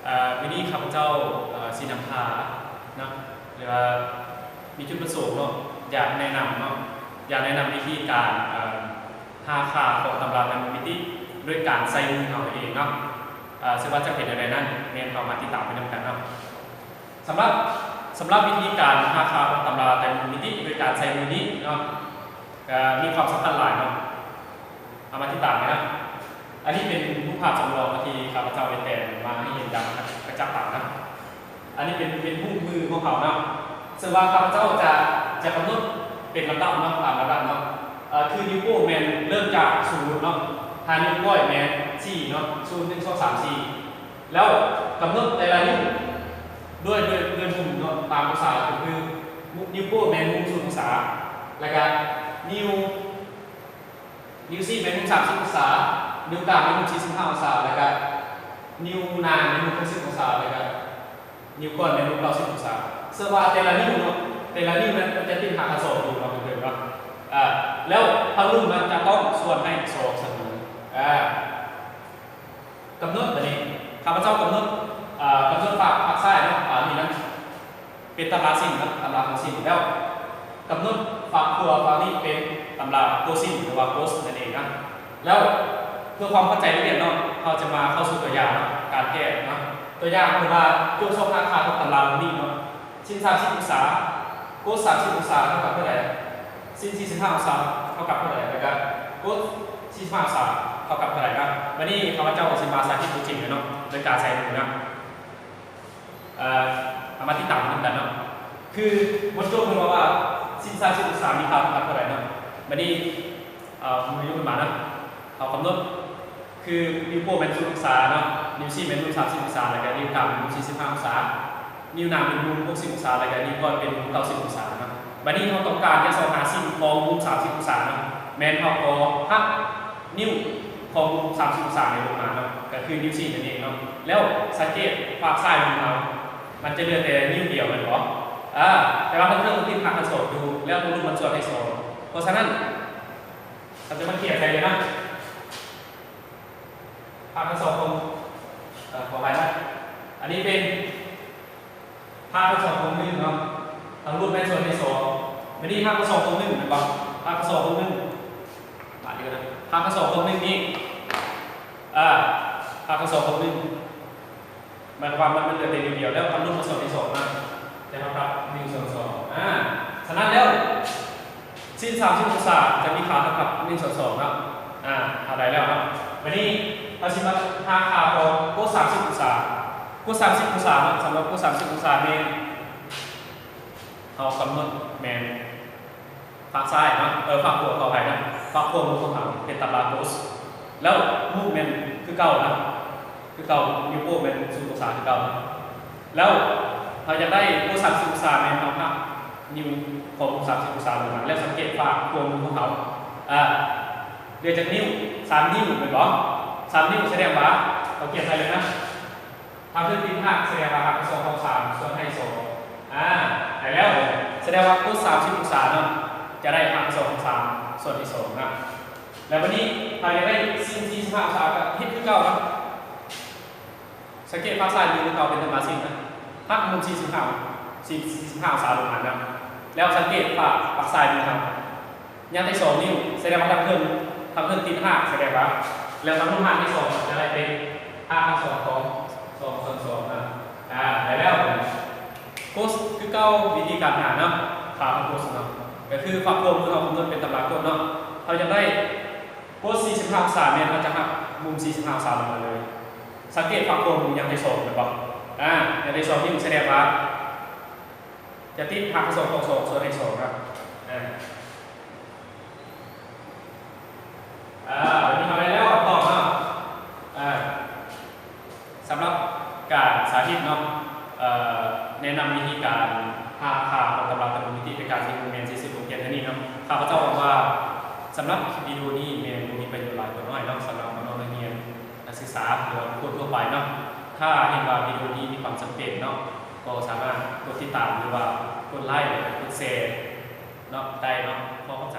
ເອີ ມື້ນີ້ຂ້າພະເຈົ້າ ເອີ ຊິນຳພາເນາະ ຫຼືວ່າມີຈຸດປະສົງເນາະ ຢາກແນະນຳເນາະ ຢາກແນະນຳວິທີການ ເອີ ຫາຄ່າຂອງຕຳລາໄຕຣມິຕິດ້ວຍການໃຊ້ມືເຮົາເອງເນາະ. ເອີ ເຊິ່ງວ່າຈະເປັນແນວໃດນັ້ນ ແມ່ນເຮົາມາຕິດຕາມໄປນຳກັນເນາະ. ສຳລັບ ສຳລັບວິທີການຫາຄ່າຂອງຕຳລາໄຕຣມິຕິດ້ວຍການໃຊ້ມືນີ້ເນາະ ກໍມີຄວາມສຳຄັນຫຼາຍເນາະ. ເອົາມາຕິດຕາມກັນນະ. ອັນນີ້ເປັນຮູບພາບຈຳລອງທີ່ຂ້າພະເຈົ້າໄດ້ແຕ່ງມາໃຫ້ເຫັນຢ່າງກະຈັບຕານະ. ອັນນີ້ເປັນ ເປັນຮູບມືຂອງເຮົາເນາະ ເຊິ່ງວ່າຂ້າພະເຈົ້າຈະ ຈະກຳນົດເປັນລຳດັບເນາະ ຕາມລຳດັບເນາະ. ເອີ ຄືນິ້ວໂປ້ງແມ່ນເລີ່ມຈາກສູນເນາະ ຫານິ້ວກ້ອຍແມ່ນສີ່ເນາະ ສູນ ໜຶ່ງ ສອງ ສາມ ສີ່ ແລ້ວກຳນົດແຕ່ລະນິ້ວດ້ວຍ ດ້ວຍ ດ້ວຍມຸມເນາະ ຕາມອົງສາ ກໍຄືນິ້ວໂປ້ງແມ່ນມຸມສູນອົງສາ ແລ້ວກະນິ້ວ ນິ້ວຊີ້ແມ່ນມຸມສາມສິບອົງສາ, ນິ້ວກາງແມ່ນມຸມສີ່ສິບຫ້າອົງສາ ແລ້ວກະນິ້ວນາງແມ່ນມຸມຫົກສິບອົງສາ ແລ້ວກະນິ້ວກ້ອຍແມ່ນມຸມເກົ້າສິບອົງສາ. ເຊິ່ງວ່າແຕ່ລະນິ້ວເນາະ ແຕ່ລະນິ້ວນັ້ນມັນຈະຕິດຫາກຄັນສອງຢູ່ເນາະ ເດີມເນາະ. ອາ ແລ້ວທາງລຸ່ມມັນຈະຕ້ອງສ່ວນໃຫ້ສອງສະເໝີ. ອາ ກຳນົດ ບາດນີ້ຂ້າພະເຈົ້າກຳນົດ ອາ ກຳນົດຟາກ ຟາກຊ້າຍເນາະ ອາ ນີ້ນະ ເປັນຕຳລາສິ້ນເນາະ ຕຳລາຂອງສິ້ນ ແລ້ວກຳນົດຟາກຂວາຝັ່ງນີ້ເປັນຕຳລາໂຕສິ້ນ ຫຼືວ່າໂກສນັ້ນເອງນະ. ແລ້ວເພື່ອຄວາມເຂົ້າໃຈລະອຽດເນາະ ເຮົາຈະມາເຂົ້າສູ່ຕົວຢ່າງເນາະ ການແກ້ເນາະ. ຕົວຢ່າງເພິ່ນວ່າ ຈົ່ງຊອກຫາຄ່າຂອງຕຳລາເຫຼົ່ານີ້ເນາະ ສິ້ນສາມສິບອົງສາ ໂກສສາມສິບອົງສາເທົ່າກັບເທົ່າໃດ? ສິ້ນສີ່ສິບຫ້າອົງສາເທົ່າກັບເທົ່າໃດ? ແລ້ວກະໂກສສີ່ສິບຫ້າອົງສາເທົ່າກັບເທົ່າໃດນະ? ບາດນີ້ຂ້າພະເຈົ້າກໍຊິມາສາທິດຕົວຈິງເລີຍເນາະ ໂດຍການໃຊ້ມືນະ. ເອີ ເອົາມາຕິດຕາມນຳກັນເນາະ. ຄືບົດໂຈດເພິ່ນບອກວ່າ ສິ້ນສາມສິບອົງສາມີຄ່າເທົ່າກັບເທົ່າໃດເນາະ? ບາດນີ້ ເອີ ມືຍົກຂຶ້ນມານະ ເຮົາກຳນົດ ຄືນິ້ວໂປ້ງແມ່ນສູນອົງສາເນາະ ນິ້ວຊີ້ແມ່ນມຸມສາມສິບອົງສາ ແລ້ວກະນິ້ວກາງແມ່ນມຸມສີ່ສິບຫ້າອົງສາ, ນິ້ວນາງເປັນມຸມຫົກສິບອົງສາ ແລ້ວກະນິ້ວກ້ອຍເປັນມຸມເກົ້າສິບອົງສາເນາະ. ບາດນີ້ເຮົາຕ້ອງການຈະຊອກຫາສິ້ນຂອງມຸມສາມສິບອົງສາເນາະ ແມ່ນເຮົາກໍຫັກນິ້ວຂອງມຸມສາມສິບອົງສານີ້ລົງມາເນາະ ກໍຄືນິ້ວຊີ້ນັ້ນເອງເນາະ. ແລ້ວສັງເກດຟາກຊ້າຍມືເຮົາ ມັນຈະເຫຼືອແຕ່ນິ້ວດຽວແມ່ນບໍ່? ອາ ແຕ່ວ່າທາງເທິງມັນຕິດຫາກຄັນສອງຢູ່ ແລ້ວຕົວລຸ່ມມັນສ່ວນໃຫ້ສອງ. ເພາະສະນັ້ນ ເຮົາຈະມາຂຽນໃສ່ເລີຍນະ ຫາກຄັນສອງຂອງ ເອີ ຂໍອະໄພນະ ອັນນີ້ເປັນຫາກຄັນສອງຂອງໜຶ່ງເນາະ ທາງລຸ່ມແມ່ນສ່ວນໃຫ້ສອງ. ບາດນີ້ຫາກຄັນສອງຂອງໜຶ່ງແມ່ນບໍ່? ຫາກຄັນສອງຂອງໜຶ່ງ ບາດນີ້ນະ ຫາກຄັນສອງຂອງໜຶ່ງນີ້ ອາ ຫາກຄັນສອງຂອງໜຶ່ງ ໝາຍຄວາມວ່າມັນເຫຼືອແຕ່ນິ້ວດຽວ ແລ້ວທາງລຸ່ມມັນສ່ວນໃຫ້ສອງນະ ຈະເທົ່າກັບໜຶ່ງສ່ວນສອງ. ອາ ສະນັ້ນແລ້ວ ສິ້ນສາມສິບອົງສາຈະມີຄ່າເທົ່າກັບໜຶ່ງສ່ວນສອງເນາະ. ອາ ເຮົາໄດ້ແລ້ວເນາະ. ບາດນີ້ເຮົາຊິມາຫາຄ່າຂອງໂກສສາມສິບອົງສາ. ໂກສສາມສິບອົງສາເນາະ ສຳລັບໂກສສາມສິບອົງສານີ້ ເຮົາກຳນົດແມ່ນຟາກຊ້າຍເນາະ ເອີ ຟາກຂວາ ຂໍອະໄພນະ ຟາກຂວາມືຂອງເຮົາເປັນຕຳລາໂກສ ແລ້ວມຸມແມ່ນຄືເກົ່ານະ ຄືເກົ່າ ນິ້ວໂປ້ງແມ່ນສູນອົງສາຄືເກົ່າ. ແລ້ວເຮົາຢາກໄດ້ໂກສສາມສິບອົງສາ ແມ່ນເຮົາຫັກນິ້ວຂອງມຸມສາມສິບອົງສາລົງມາ ແລ້ວສັງເກດຟາກຂວາມືຂອງເຮົາ ອາ ເຫຼືອຈັກນິ້ວ? ສາມນິ້ວແມ່ນບໍ່? ສາມນິ້ວສະແດງວ່າ ເຮົາຂຽນໃສ່ເລີຍນະ ຫາກຂຶ້ນຕິດຫາກ ສະແດງວ່າຫາກສອງຂອງສາມສ່ວນໃຫ້ສອງ. ອາ ໄດ້ແລ້ວ ສະແດງວ່າໂກສສາມສິບອົງສາເນາະ ຈະໄດ້ຫາກສອງຂອງສາມສ່ວນໃຫ້ສອງນະ. ແລ້ວບາດນີ້ເຮົາຢາກໄດ້ສິ້ນສີ່ສິບຫ້າອົງສາ ກໍເຮັດຄືເກົ່ານະ. ສັງເກດຟາກຊ້າຍມືຄືເກົ່າເປັນຕຳລາສິ້ນນະ ຫັກມຸມສີ່ສິບຫ້າ ສີ່ສິບຫ້າອົງສາລົງມານະ. ແລ້ວສັງເກດຟາກ ຟາກຊ້າຍມືເຮົາ ຍັງໄດ້ສອງນິ້ວ ສະແດງວ່າທາງເທິງ ທາງເທິງຕິດຫາກ ສະແດງວ່າ ແລ້ວທາງລຸ່ມຫາກໄດ້ສອງ ຈະໄດ້ເປັນຫາກຄັນສອງຂອງສອງສ່ວນສອງນະ. ອາ ໄດ້ແລ້ວ ໂກສຄືເກົ່າ ວິທີການຫາເນາະ ຄ່າຂອງໂກສເນາະ ກໍຄືຟາກຂວາມືເຮົາກຳນົດເປັນຕຳລາໂກສເນາະ. ເຮົາຢາກໄດ້ໂກສສີ່ສິບຫ້າອົງສາ ແມ່ນເຮົາຈະຫັກມຸມສີ່ສິບຫ້າອົງສາລົງມາເລີຍ. ສັງເກດຟາກຂວາມືຍັງໄດ້ສອງແມ່ນບໍ່? ອາ ຍັງໄດ້ສອງນີ້ ສະແດງວ່າຈະຕິດຫາກສອງຂອງສອງສ່ວນໃຫ້ສອງນະ. ອາ ອາ ບາດນີ້ເຮົາໄດ້ແລ້ວຄຳຕອບເນາະ. ອາ ສຳລັບການສາທິດເນາະ ເອີ ແນະນຳວິທີການຫາຄ່າຂອງຕຳລາໄຕຣມິຕິ ໂດຍການໃຊ້ມືແມ່ນສິ້ນສຸດບົດຮຽນເທົ່ານີ້ເນາະ. ຂ້າພະເຈົ້າຫວັງວ່າສຳລັບຄລິບວິດີໂອນີ້ແມ່ນບໍ່ມີປະໂຫຍດຫຼາຍກໍໜ້ອຍເນາະ ສຳລັບນ້ອງໆນັກຮຽນ ນັກສຶກສາ ຫຼືວ່າບຸກຄົນທົ່ວໄປເນາະ. ຖ້າເຫັນວ່າວິດີໂອນີ້ມີຄວາມຈຳເປັນເນາະ ກໍສາມາດກົດຕິດຕາມ ຫຼືວ່າກົດໄລ ແລະ ກົດແຊເນາະ ໄດ້ເນາະ. ຂໍຂອບໃຈ.